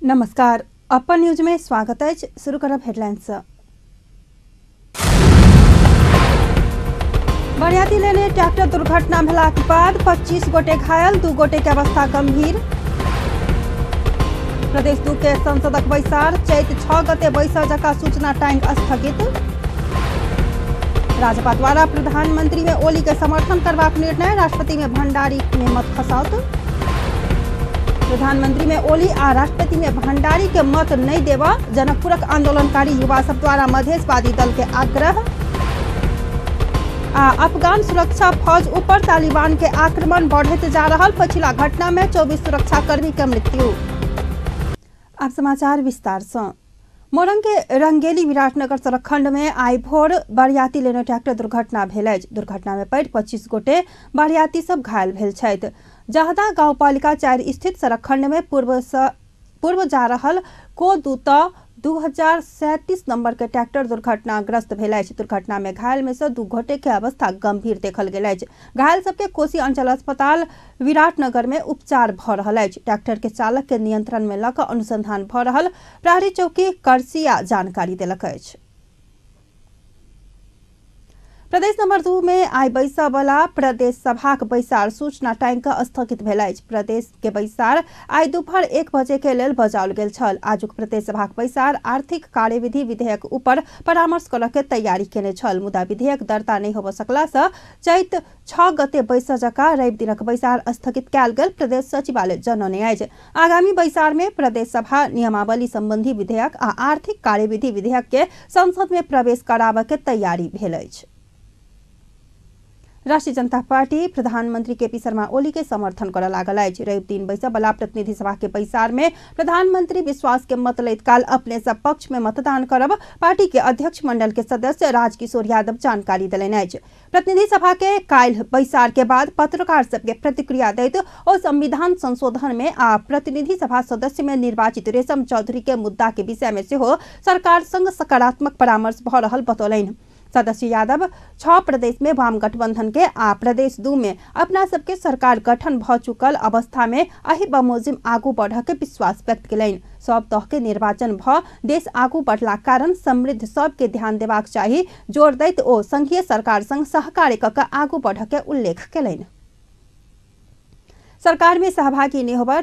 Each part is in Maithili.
नमस्कार, अपन न्यूज में स्वागत है। शुरू करब हेडलाइन। बरियाती लेने ट्रैक्टर दुर्घटना भेलाक बाद 25 गोटे घायल, 2 गोटे के अवस्था गंभीर। प्रदेश 2 के संसदक बैसार चैत 6 गते बैसर जका सूचना टांग स्थगित। राजपा द्वारा प्रधानमंत्री में ओली के समर्थन करबाक निर्णय, राष्ट्रपति में भंडारी में मत खसाओत। प्रधानमंत्री में ओली आ राष्ट्रपति में भंडारी के मत नहीं देवा, जनकपुरक आंदोलनकारी युवा सब द्वारा मधेशवादी दल के आग्रह। आ अफगान सुरक्षा फौज ऊपर तालिबान के आक्रमण बढ़ते जा रहा, पछिला घटना में 24 सुरक्षाकर्मी के मृत्यु। अब समाचार विस्तार से। मोरंग के रंगेली विराटनगर सड़क खंड में आई भोर बरियाती लेने ट्रैक्टर दुर्घटना भेल अछि। दुर्घटना में पड़ि 25 गोटे बरियाती सब घायल भेल छथि। जहदा गांवपालिका 4 स्थित सड़क खंड में पूर्व जा रहल को दूता 2037 नंबर के ट्रैक्टर दुर्घटनाग्रस्त भेल अछि। दुर्घटना में घायल में से 2 गोटे के अवस्था गंभीर देखल गेल अछि। घायल सबके कोसी अंचल अस्पताल विराटनगर में उपचार भ रहल अछि। ट्रैक्टर के चालक के नियंत्रण में लऽ कऽ अनुसंधान भ रहल प्रहरी चौकी करसिया जानकारी देलक अछि। प्रदेश नंबर 2 में आई बैसऽ वाला प्रदेश सभाक बैसार सूचना टांग कऽ स्थगित भेल अछि। प्रदेश के बैसार आई दोपहर 1 बजे के लेल बजाओल गेल छल। आजुक प्रदेश सभाक बैसार आर्थिक कार्यविधि विधेयक ऊपर परामर्श करऽ के तैयारी केने छल, मुदा विधेयक दर्ता नहि होबऽ सकला सँ चैत 6 गते बैसऽ जकाँ रवि दिनक बैसार स्थगित कयल गेल प्रदेश सचिवालय जनौने अछि। आगामी बैसार में प्रदेश सभा नियमावली संबंधी विधेयक आ आर्थिक कार्यविधि विधेयक के संसद में प्रवेश कराबऽ के तैयारी भेल अछि। राष्ट्रीय जनता पार्टी प्रधानमंत्री केपी शर्मा ओली के समर्थन करऽ लागल अछि। रवि दिन बैसऽ वाला प्रतिनिधि सभा के बैसार में प्रधानमंत्री विश्वास के मत लैत काल अपने सब पक्ष में मतदान करब पार्टी के अध्यक्ष मंडल के सदस्य राजकिशोर यादव जानकारी देलनि अछि। प्रतिनिधि सभा के काल्हि बैसार के बाद पत्रकार सबके प्रतिक्रिया दैत ओ संविधान संशोधन में आ प्रतिनिधि सभा सदस्य में निर्वाचित रेशम चौधरी के मुद्दा के विषय में सेहो सरकार संग सकारात्मक परामर्श भऽ रहल बतौलनि। सदस्य यादव 6 प्रदेश में वाम गठबंधन के आ प्रदेश 2 में अपना सबके सरकार गठन भ चुकल अवस्था में अहि बमोजिम आगू बढ़ के विश्वास व्यक्त केलनि। सब तह के निर्वाचन भ देश आगू बढ़ला कारण समृद्ध सबके ध्यान देबाक चाही जोर दैत ओ संघीय सरकार संग सहकार्य क के आगू बढ़ के उल्लेख केलनि। सरकार में सहभागी नहीं होगा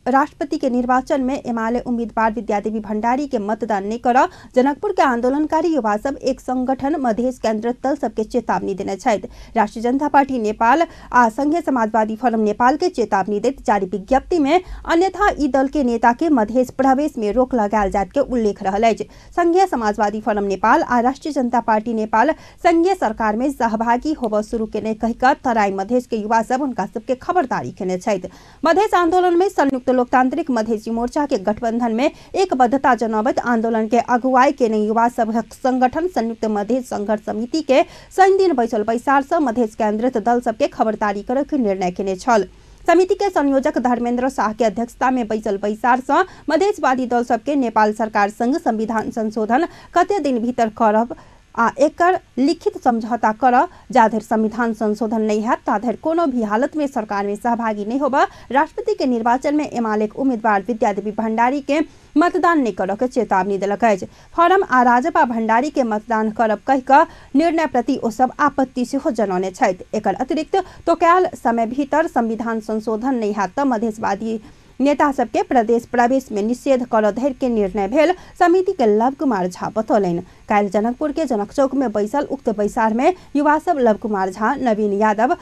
राष्ट्रपति के निर्वाचन में एमाले उम्मीदवार विद्यादेवी भंडारी के मतदान नहीं कर जनकपुर के आंदोलनकारी युवा सब एक संगठन मधेश केंद्रित दल सबके चेतावनी देने छथि। राष्ट्रीय जनता पार्टी नेपाल आ संघीय समाजवादी फोरम नेपाल के चेतावनी दैत जारी विज्ञप्ति में अन्यथा ई दल के नेता के मधेश प्रवेश में रोक लगायल जात के उल्लेख रहल अछि। संघीय समाजवादी फोरम नेपाल आ राष्ट्रीय जनता पार्टी नेपाल संघीय सरकार में सहभागी होबऽ शुरू केने कहि तराई मधेश के युवा सब उनका सबके खबरदारी केने छथि। मधेश आंदोलन में संयुक्त लोकतांत्रिक मधेसी मोर्चा के गठबंधन में एकबद्धता जनाबैत आंदोलन के अगुवाई केने युवा सभक संगठन संयुक्त मधेश संघर्ष समिति के शनि दिन बैसल बैसार से मधेश केंद्रित दल सबके खबरदारी करे के निर्णय केने छल। समिति के संयोजक धर्मेंद्र शाह के अध्यक्षता में बैसल बैसार से मधेशवादी दल सबके नेपाल सरकार संग संविधान संशोधन कते दिन भीतर करब आ एकर लिखित समझौता कर, जाधरि संविधान संशोधन नहीं हैत ताधरि कोनो भी हालत में सरकार में सहभागी नहीं होबा राष्ट्रपति के निर्वाचन में एमाले के उम्मीदवार विद्यादेवी भंडारी के मतदान नहीं करऽ के चेतावनी देलक अछि। फोरम आ राजपा भंडारी के मतदान करब कहि कऽ निर्णय प्रति ओ सब आपत्ति सेहो जनौने छथि। एकर अतिरिक्त तोकायल समय भीतर संविधान संशोधन नहीं हैत तऽ मधेशवादी नेता सबके प्रदेश प्रवेश में निषेध करऽ धरि के निर्णय भेल समिति के लव कुमार झा बतौलनि। काल्हि जनकपुर के जनक चौक में बैसल उक्त बैसार में युवा सब लव कुमार झा, नवीन यादव,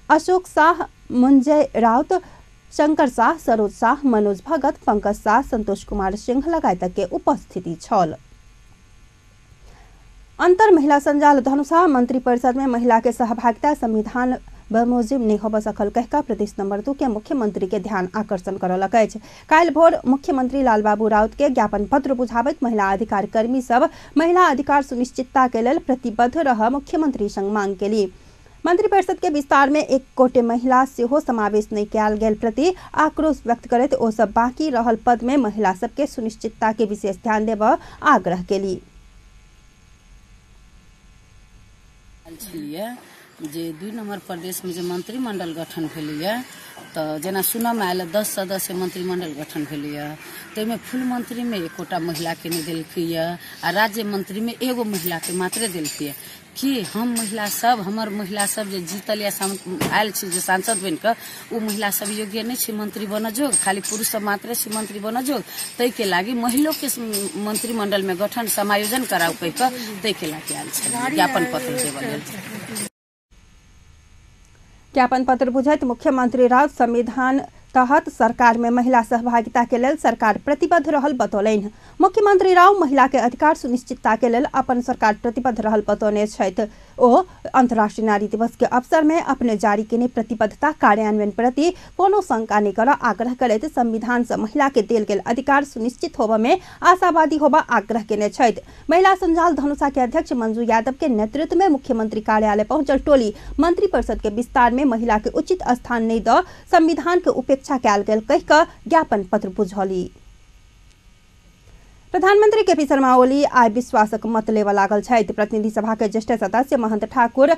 अशोक शाह, मुंजय राउत, शंकर शाह, सरोज शाह, मनोज भगत, पंकज शाह, संतोष कुमार सिंह लगायत के उपस्थिति छल। अंतर महिला संजाल धनुषा मंत्री परिषद में महिला के सहभागिता संविधान बमोजिम नहीं होबऽ सकल कहि कऽ प्रदेश नंबर 2 के मुख्यमंत्री के ध्यान आकर्षण करलक अछि। काल्हि भोर मुख्यमंत्री लालबाबू राउत के ज्ञापन पत्र बुझाबैत महिला अधिकार कर्मी सब महिला अधिकार सुनिश्चितता के लेल प्रतिबद्ध रह मुख्यमंत्री संग मांग केली। मंत्रिपरिषद के विस्तार में 1 गोटे महिला सेहो समावेश नहीं कयल गेल प्रति आक्रोश व्यक्त करैत ओ सब बाकी रहल पद में महिला सबके सुनिश्चितता के विशेष ध्यान देबऽ आग्रह केली। जे 2 नम्बर प्रदेशमे जे मंत्रिमंडल गठन भेलैए तऽ जेना सुनऽमे आयल 10 सदस्य मंत्रिमंडल गठन भेलैए, ताहिमे फुल मंत्रीमे एकोटा महिलाके नहि देलकैए आ राज्य मंत्रीमे एगो महिलाके मात्रे देलकैए। कि हम महिला सब, हमर महिला सब जे जीतल या आयल छी जे सांसद बनि कऽ, ओ महिला सब योग्य नहि छै मंत्री बनऽ जोग, खाली पुरुष सब मात्रे छै मंत्री बनऽ जोग। ताहिके लागि महिलोके मंत्रिमंडलमे गठन समायोजन कराउ कहि कऽ ताहिके लागि आयल छै ज्ञापन पत्र देबऽ लेल। ज्ञापन पत्र बुझैत मुख्यमंत्री राउत संविधान तहत सरकार में महिला सहभागिता के लेल सरकार प्रतिबद्ध रहल बतौलनि। मुख्यमंत्री राव महिला के अधिकार सुनिश्चितता के लेल अपन सरकार प्रतिबद्ध रहल बतौने छथि। ओ अंतर्राष्ट्रीय नारी दिवस के अवसर में अपने जारी केने प्रतिबद्धता कार्यान्वयन प्रति कोनो शंका नहि करऽ आग्रह करैत संविधान से महिला के देल गेल अधिकार सुनिश्चित होबऽ में आशावादी होबऽ आग्रह केने छथि। महिला संजाल धनुषा के अध्यक्ष मंजू यादव के नेतृत्व में मुख्यमंत्री कार्यालय पहुंचल टोली मंत्री परिषद के विस्तार में महिला के उचित स्थान नहीं the संविधान के उपेक्षा कयल गेल कहि कऽ ज्ञापन पत्र बुझौली। प्रधानमंत्री केपी शर्मा ओली आइ विश्वासक मत लेबऽ लागल छथि। प्रतिनिधि सभा के ज्येष्ठ सदस्य महंत ठाकुर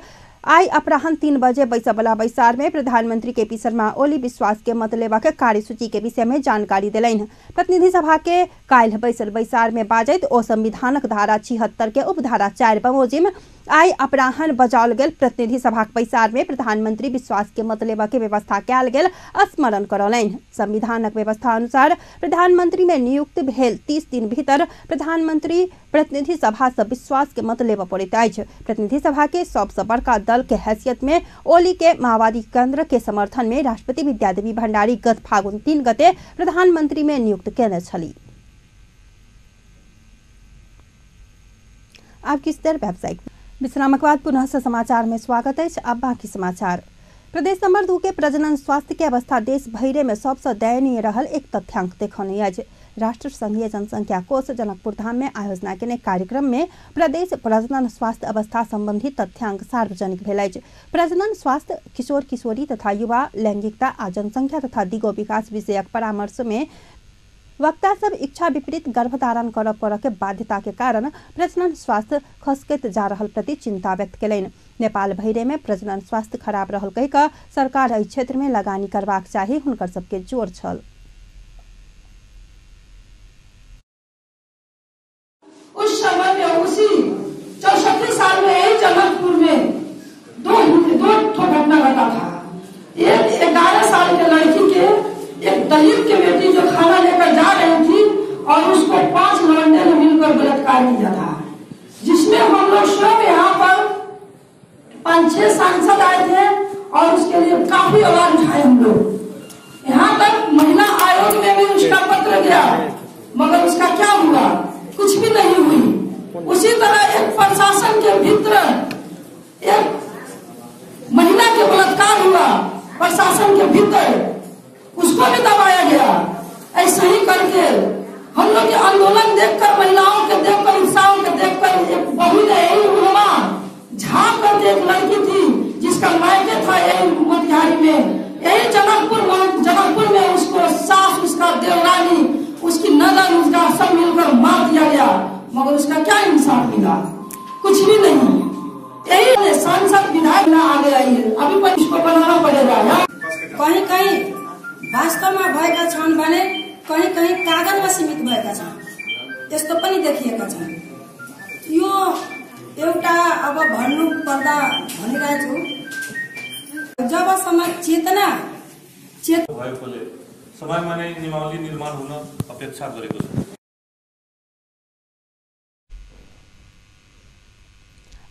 आइ अपराह्न 3 बजे बैसयवला बैसार में प्रधानमंत्री केपी शर्मा ओली विश्वास के मत लेबाक कार्यसूची के विषय में जानकारी देलनि। प्रतिनिधि सभा के काल्हि बैसल बैसार में बाजैत ओ संविधानक धारा 76 के उपधारा 4 बमोजिम आइ अपराह्न बजाओल गेल प्रतिनिधि सभाक बैसार में प्रधानमंत्री विश्वास के मत लेबऽ के व्यवस्था कयल गेल स्मरण करौलनि। संविधानक व्यवस्था अनुसार प्रधानमंत्री में नियुक्त भेल 30 दिन भीतर प्रधानमंत्री प्रतिनिधि सभा से विश्वास के मत लेबऽ पड़ैत अछि। प्रतिनिधि सभा के सबसँ बड़का दल के हैसियत में ओली के माओवादी केंद्र के समर्थन में राष्ट्रपति विद्यादेवी भंडारी गत फागुन 3 गते प्रधानमंत्री में नियुक्त केने छली। आब किछु देर व्यावसायिक विश्रामक बाद पुनः से समाचार में स्वागत है। अब बाकी समाचार। प्रदेश नंबर 2 के प्रजनन स्वास्थ्य के अवस्था देश भैरे में सबसे दयनीय रहल एक तथ्यांक देखौने अछि। राष्ट्र संघीय जनसंख्या कोष जनकपुर धाम में आयोजना केने कार्यक्रम में प्रदेश प्रजनन स्वास्थ्य अवस्था संबंधी तथ्यांक सार्वजनिक भेल अछि। प्रजनन स्वास्थ्य, किशोर किशोरी तथा युवा लैंगिकता आ जनसंख्या तथा दिगो विकास विषयक परामर्श में वक्ता सब इच्छा विपरीत गर्भधारण करऽ पड़ऽ के बाध्यता के कारण प्रजनन स्वास्थ्य खसकैत जा रहल प्रति चिंता व्यक्त केलनि। नेपाल भैरे में प्रजनन स्वास्थ्य खराब रहल कहि कऽ सरकार एहि क्षेत्र में लगानी करबाक चाही हुनकर सबके जोर छल। उस समय में उसी 64 साल में यही जनकपुर में दो घटना घटा था। एक 11 साल के लड़की के एक दलित के बेटी जो खाना लेकर जा रही थी और उसको 5 लौंडे ने मिलकर बलात्कार किया था, जिसमें हम लोग स्वयं यहाँ पर 5-6 सांसद आए थे और उसके लिए काफी आवाज उठाए हम लोग। यहाँ तक महिला आयोग में भी उसका पत्र गया, मगर उसका क्या हुआ, कुछ भी नहीं हुई। उसी तरह एक प्रशासन के भीतर एक महिला के बलात्कार हुआ, प्रशासन के भीतर उसको भी दबाया गया। ऐसे ही करके हम लोग के आंदोलन देखकर, महिलाओं के देखकर, उत्साह के देखकर, एक बहु ने झा करके एक लड़की थी जिसका मायके था यही मोतिहारी में, यही जनकपुर में उसको सास, उसका देवरानी, उसकी ननद, उसका सब मिलकर मार दिया गया, मगर उसका क्या इंसाफ मिला, कुछ भी नहीं। यही सांसद विधायक ना आगे आई है, अभी पर इसको बनाना पड़ेगा। कहीं कहीं वास्तवमा भएका छन् भने कहीं कहीं कागजमा सीमित भएका छन्, त्यस्तो पनि देखिएका छन्। यो एउटा अब भन्नु पर्दा भनिरहेछु, जबसम्म चेतना भएकोले समयमा नै नियमावली निर्माण हुन अपेक्षा गरेको छ।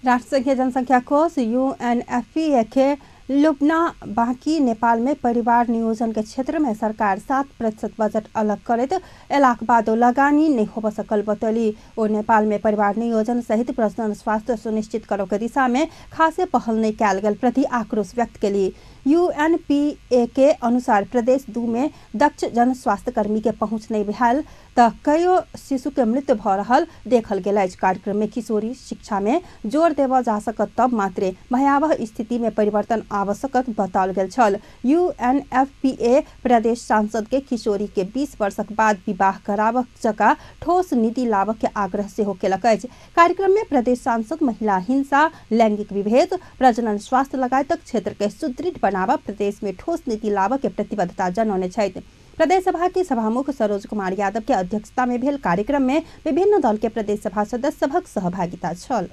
राष्ट्रसंघीय जनसंख्या कोष यूएनएफपीए के लुबना बाँकी नेपाल में परिवार नियोजन के क्षेत्र में सरकार 7% बजट अलग करैत एलाक बादो लगानी नहीं हो सकल बतौली। ओ नेपाल में परिवार नियोजन सहित प्रजनन स्वास्थ्य सुनिश्चित करो के दिशा में खासे पहल नहीं कयल गेल प्रति आक्रोश व्यक्त केली। यूएनपीए के अनुसार प्रदेश 2 में दक्ष जन स्वास्थ्य कर्मी के पहुंच नहीं भेल त कयो शिशु के मृत्यु भ रहल देखल गेल अछि। कार्यक्रम में किशोरी शिक्षा में जोर देवल जा सकत तब मात्रे भयावह स्थिति में परिवर्तन आवश्यक बताओल गेल छल। यूएनएफपीए प्रदेश सांसद के किशोरी के 20 वर्षक बाद विवाह कराबक जका ठोस नीति लाबक के आग्रह सेहो केलक अछि। कार्यक्रम में प्रदेश सांसद महिला हिंसा, लैंगिक विभेद, प्रजनन स्वास्थ्य लगायतक क्षेत्र के सुदृढ़ बनाबऽ प्रदेश में ठोस नीति लाबऽ के प्रतिबद्धता जनौने छथि। प्रदेश सभा के सभामुख सरोज कुमार यादव के अध्यक्षता में भेल कार्यक्रम में विभिन्न दल के प्रदेश सभा सदस्य सभक सहभागिता छल।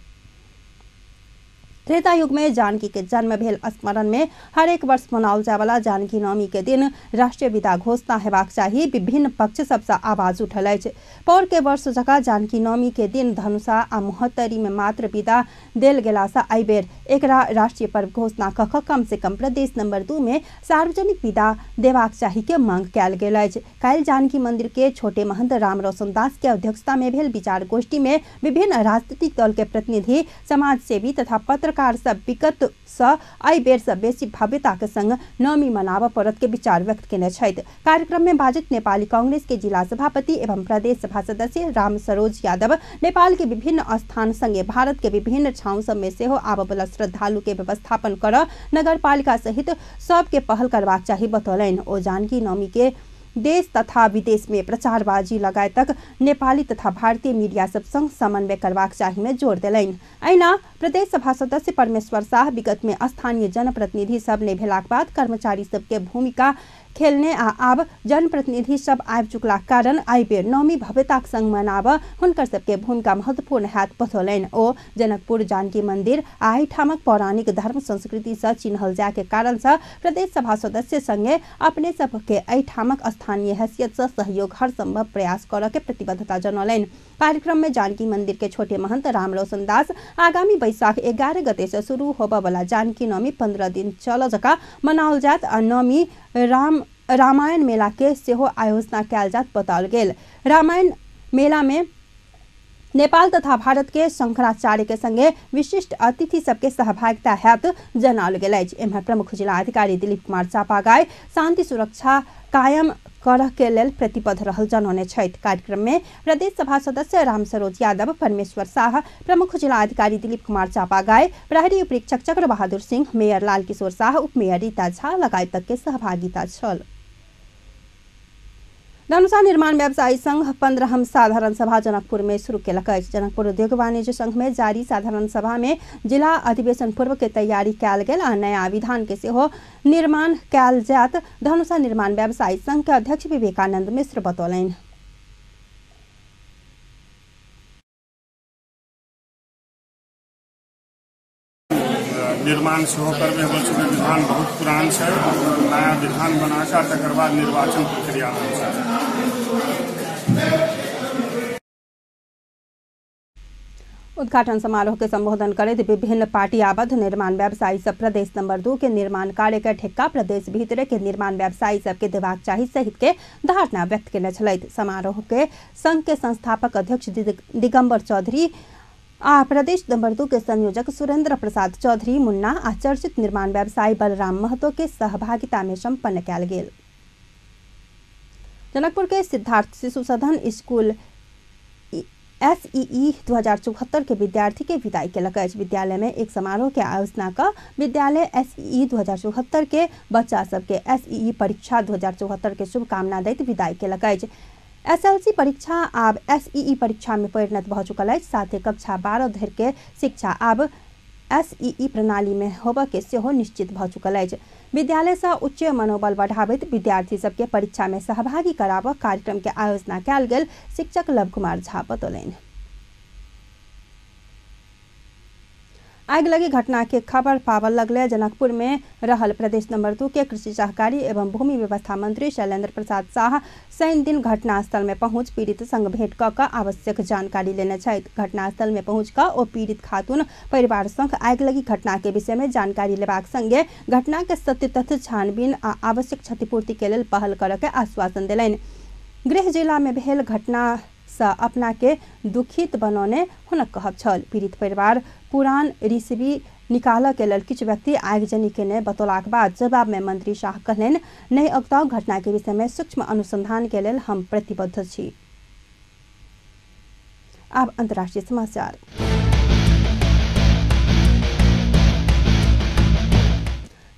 त्रेता युग में जानकी के जन्म भेल स्मरण में हरेक वर्ष मनाओल जायवला जानकी नवमी के दिन राष्ट्रीय विदा घोषणा हेबाक चाही विभिन्न पक्ष सबसँ आवाज उठल अछि। पौर के वर्ष जकाँ जानकी नवमी के दिन धनुषा आ महोत्तरी में मात्र विदा देल गेलासँ एहिबेर एकरा राष्ट्रीय पर्व घोषणा कऽ कऽ कम से कम प्रदेश नंबर 2 में सार्वजनिक विदा देबाक चाही के मांग कयल गेल अछि। काल्हि जानकी मंदिर के छोटे महंत राम रोशन दास के अध्यक्षता में भेल विचार गोष्ठी में विभिन्न राजनीतिक दल के प्रतिनिधि, समाजसेवी तथा पत्रकार सब विगत सँ एहि बेर सँ बेसी भव्यता के संग नवमी मनाबऽ पड़त के विचार व्यक्त केने छथि। कार्यक्रम में बाजैत नेपाली कांग्रेस के जिला सभापति एवं प्रदेश सभा सदस्य राम सरोज यादव नेपाल के विभिन्न स्थान संगे भारत के विभिन्न ठाउँ सब में सेहो आबऽ श्रद्धालु के व्यवस्थापन कर नगरपालिका सहित सबके पहल करबाक चाही बतौलनि। ओ जानकी नवमी के देश तथा विदेश में प्रचारबाजी लगायतक नेपाली तथा भारतीय मीडिया सब संग समन्वय करबाक चाही में जोर देलनि। अहिना प्रदेश सभा सदस्य परमेश्वर शाह विगत में स्थानीय जनप्रतिनिधि सब ने भेलाक बाद कर्मचारी सबके भूमिका खेलने आ आब जनप्रतिनिधि सब आबि चुकलाक कारण एहि बेर नवमी भव्यताक संग मनाबऽ हुनकर सबके भूमिका महत्वपूर्ण हैत बतौलनि। ओ जनकपुर जानकी मंदिर आ एहिठामक पौराणिक धर्म संस्कृति सँ चिन्हल जाय के कारण सँ प्रदेश सभा सदस्य संगे अपने सबके एहिठामक स्थानीय हैसियत सँ सहयोग हर संभव प्रयास करऽ के प्रतिबद्धता जनौलनि। कार्यक्रम में जानकी मंदिर के छोटे महंत राम रोशन दास आगामी बैशाख 11 गते से शुरू होबऽ वाला जानकी नवमी 15 दिन चलऽ जकाँ मनाओल जायत आ नवमी रामायण मेला के सेहो आयोजना कयल जायत बताओल गेल। रामायण मेला में नेपाल तथा भारत के शंकराचार्य के संगे विशिष्ट अतिथि सबके सहभागिता हैत जनाओल गेल अछि। एम्हर प्रमुख जिला अधिकारी दिलीप कुमार चापागाई शांति सुरक्षा कायम करऽ के लेल प्रतिबद्ध रहल जनौने छथि। कार्यक्रम में प्रदेश सभा सदस्य राम सरोज यादव, परमेश्वर शाह, प्रमुख जिला अधिकारी दिलीप कुमार चापागाई, प्रहरी उपरीक्षक चक्र बहादुर सिंह, मेयर लाल किशोर शाह, उप मेयर रीता झा लगायतक के सहभागिता छल। धनुषा निर्माण व्यवसायी संघ 15हम साधारण सभा जनकपुर में शुरू केलक अछि। जनकपुर उद्योग वाणिज्य संघ में जारी साधारण सभा में जिला अधिवेशन पूर्व के तैयारी कयल गेल आ नया विधान के सेहो निर्माण कयल जायत धनुषा निर्माण व्यवसायी संघ के अध्यक्ष विवेकानंद मिश्र बतौलनि। निर्माण सेहो करबै। हमर सबके विधान बहुत पुरान छै, नया विधान बनाकऽ तकर बाद निर्वाचन प्रक्रिया होइ छै। उद्घाटन समारोह के संबोधन करैत विभिन्न पार्टी आबद्ध निर्माण व्यवसायी सब प्रदेश नंबर 2 के निर्माण कार्य के ठेक्का प्रदेश भीतर के निर्माण व्यवसायी सबके देबाक चाही सहित के धारणा व्यक्त केने छलथि। समारोह के संघ के संस्थापक अध्यक्ष दिगंबर चौधरी आ प्रदेश नंबर 2 के संयोजक सुरेंद्र प्रसाद चौधरी मुन्ना आ चर्चित निर्माण व्यवसायी बलराम महतो के सहभागिता में सम्पन्न कयल गेल। जनकपुर के सिद्धार्थ शिशु सदन स्कूल एसईई 2074 के विद्यार्थी के विदाई केलक अछि। विद्यालय में एक समारोह के आयोजना क विद्यालय एसईई 2074 के बच्चा सबके एसईई परीक्षा 2074 के शुभकामना दैत विदाई केलक अछि। एसएलसी परीक्षा आब एसईई परीक्षा में परिणत भऽ चुकल अछि। साथे कक्षा 12 धरि के शिक्षा आब एसईई प्रणाली में होबऽ के सेहो निश्चित भऽ चुकल अछि। विद्यालय से उच्च मनोबल बढ़ाबैत विद्यार्थी सबके परीक्षा में सहभागी कराबऽ कार्यक्रम के आयोजना कयल गेल शिक्षक लव कुमार झा बतौलनि। आगिलगी घटना के खबर पावल लगले जनकपुर में रहल प्रदेश नंबर 2 के कृषि सहकारी एवं भूमि व्यवस्था मंत्री शैलेंद्र प्रसाद शाह शनि दिन घटनास्थल में पहुंच पीड़ित संग भेंट क आवश्यक जानकारी लेने छथि। घटनास्थल में पहुंच क ओ पीड़ित खातून परिवार संग आगिलगी घटना के विषय में जानकारी लेबाक संगे घटना के सत्य तथ्य छानबीन आ आवश्यक क्षतिपूर्ति के लेल पहल करऽ के आश्वासन देलनि। गृह जिला में भेल घटना से अपना के दुखित बनौने हुनक कहब छल। पीड़ित परिवार पुरान रिसिवी निकालऽ के लेल किछु व्यक्ति आगजनी केने बतौलाक बाद जवाब में मंत्री शाह कहलनि, नहि अगताउ घटना के विषय में सूक्ष्म अनुसंधान के लेल हम प्रतिबद्ध छी। अब अंतर्राष्ट्रीय समाचार।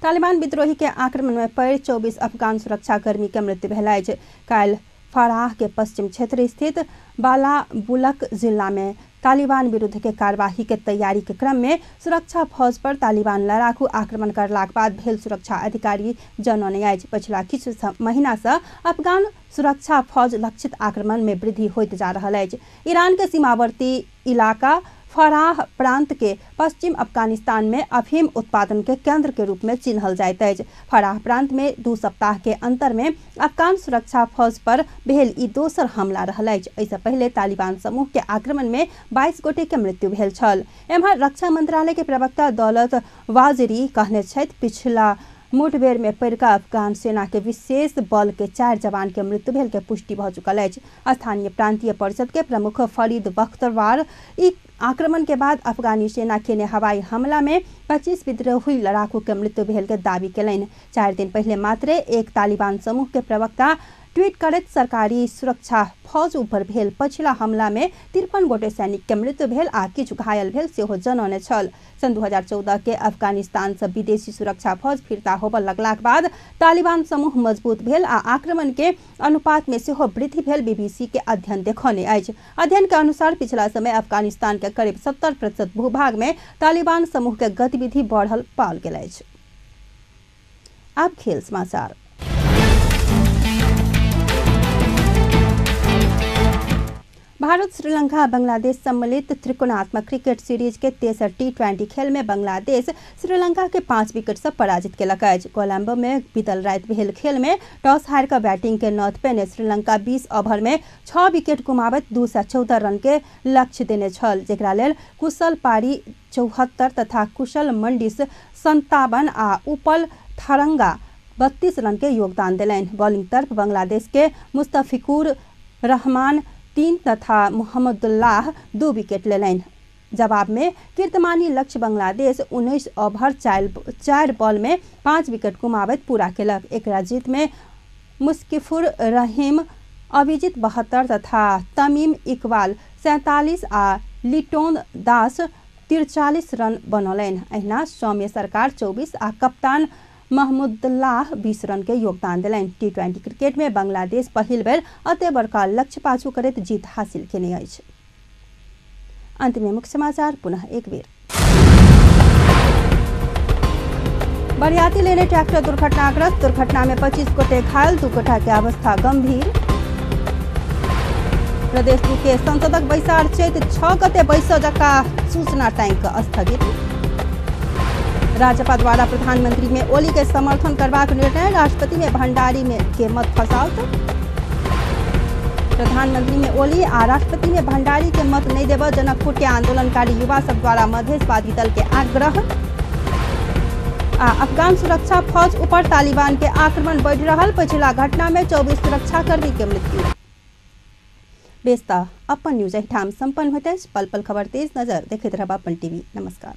तालिबान विद्रोही के आक्रमण में पड़ि 24 अफगान सुरक्षाकर्मी के मृत्यु भेल अछि। काल्हि फराह के पश्चिम क्षेत्र स्थित बालाबुलक जिला में तालिबान विरुद्ध के कार्यवाही के तैयारी के क्रम में सुरक्षा फौज पर तालिबान लड़ाकू आक्रमण करलाक बाद भेल सुरक्षा अधिकारी जनौने अछि। पछिला किछु महीना से अफगान सुरक्षा फौज लक्षित आक्रमण में वृद्धि होइत जा रहल अछि। ईरान के सीमावर्ती इलाका फराह प्रांत के पश्चिम अफगानिस्तान में अफीम उत्पादन के केंद्र के रूप में चिन्हल जाइत अछि। फराह प्रांत में 2 सप्ताह के अंतर में अफगान सुरक्षा फौज पर भेल ई दोसर हमला रहल अछि। एहिसँ पहिले तालिबान समूह के आक्रमण में 22 गोटे के मृत्यु भेल छल। एम्हर रक्षा मंत्रालय के प्रवक्ता दौलत वाजरी कहने छथि, पिछला मुठभेड़ में पड़िका अफगान सेना के विशेष बल के 4 जवान के मृत्यु भेल के पुष्टि भऽ चुकल अछि। स्थानीय प्रांतीय परिषद के प्रमुख फरीद बख्तरवार ई आक्रमण के बाद अफगानी सेना केने हवाई हमला में 25 विद्रोही लड़ाकू के मृत्यु भेल के दावी केलनि। 4 दिन पहले मात्रे एक तालिबान समूह के प्रवक्ता ट्वीट करैत सरकारी सुरक्षा फौज ऊपर भेल पछिला हमला में 53 गोटे सैनिक के मृत्यु भेल आ किछु घायल भेल सेहो जनौने छल। सन् 2014 के अफगानिस्तान से विदेशी सुरक्षा फौज फिर्ता होबऽ लगलाक बाद तालिबान समूह मजबूत भेल आ आक्रमण के अनुपात में सेहो वृद्धि भेल बीबीसी के अध्ययन देखौने अछि। अध्ययन के अनुसार पिछला समय अफगानिस्तान के करीब 70% भूभाग में तालिबान समूह के गतिविधि बढ़ल पाओल गेल अछि। अब खेल समाचार। भारत श्रीलंका बांग्लादेश सम्मिलित त्रिकोणात्मक क्रिकेट सीरीज के तेसर टी20 खेल में बांग्लादेश श्रीलंका के 5 विकेट से पराजित केलक अछि। कोलंबो में बीतल राति भेल खेल में टॉस हारि कऽ बैटिंग के नौत पेने श्रीलंका 20 ओवर में 6 विकेट गुमाबैत 214 रन के लक्ष्य देने छल, जेकरा लेल कुशल पारी 74 तथा कुशल मंडिस 57 आ उपल थरंगा 32 रन के योगदान देलनि। बॉलिंग तरफ बांग्लादेश के मुस्तफिकुर रहमान 3 तथा मोहम्मदुल्लाह 2 विकेट लेलनि। जवाब में कीर्तमानी लक्ष्य बांग्लादेश 19 ओवर 4 बॉल में 5 विकेट गुमाबैत पूरा केलक। एकरा जीत में मुस्किफुर रहीम अभिजीत 72 तथा तमीम इकबाल 47 आ लिटोन दास 43 रन बनौलनि। अहिना सौम्य सरकार 24 आ कप्तान महमूदुल्लाह 20 रन के योगदान देलनि। टी20 क्रिकेट में बांग्लादेश पहिल बेर अते बड़का लक्ष्य पाछू करैत जीत हासिल केने अछि। अंत में मुख्य समाचार पुनः एक बेर। बरियाती लेने ट्रैक्टर दुर्घटनाग्रस्त, दुर्घटना में 25 गोटे घायल, 2 गोटा के अवस्था गंभीर। प्रदेश 2 के संसदक बैसार चैत 6 गते बैसऽ जका सूचना टांगि कऽ स्थगित। राजपा द्वारा प्रधानमंत्री में ओली के समर्थन करबाक निर्णय, राष्ट्रपति में भंडारी में के मत फसाओत। प्रधानमंत्री में ओली आ राष्ट्रपति में भंडारी के मत नहीं देव जनकपुर के आंदोलनकारी युवा सब द्वारा मधेशवादी दल के आग्रह। आ अफगान सुरक्षा फौज ऊपर तालिबान के आक्रमण बढ़ि रहल, पछिला घटना में 24 सुरक्षाकर्मी के मृत्यु। बेस्ता अपन न्यूज एहिठाम संपन्न होइत अछि। पल पल खबर तेज नजर देखैत रहब अपन टीवी। नमस्कार।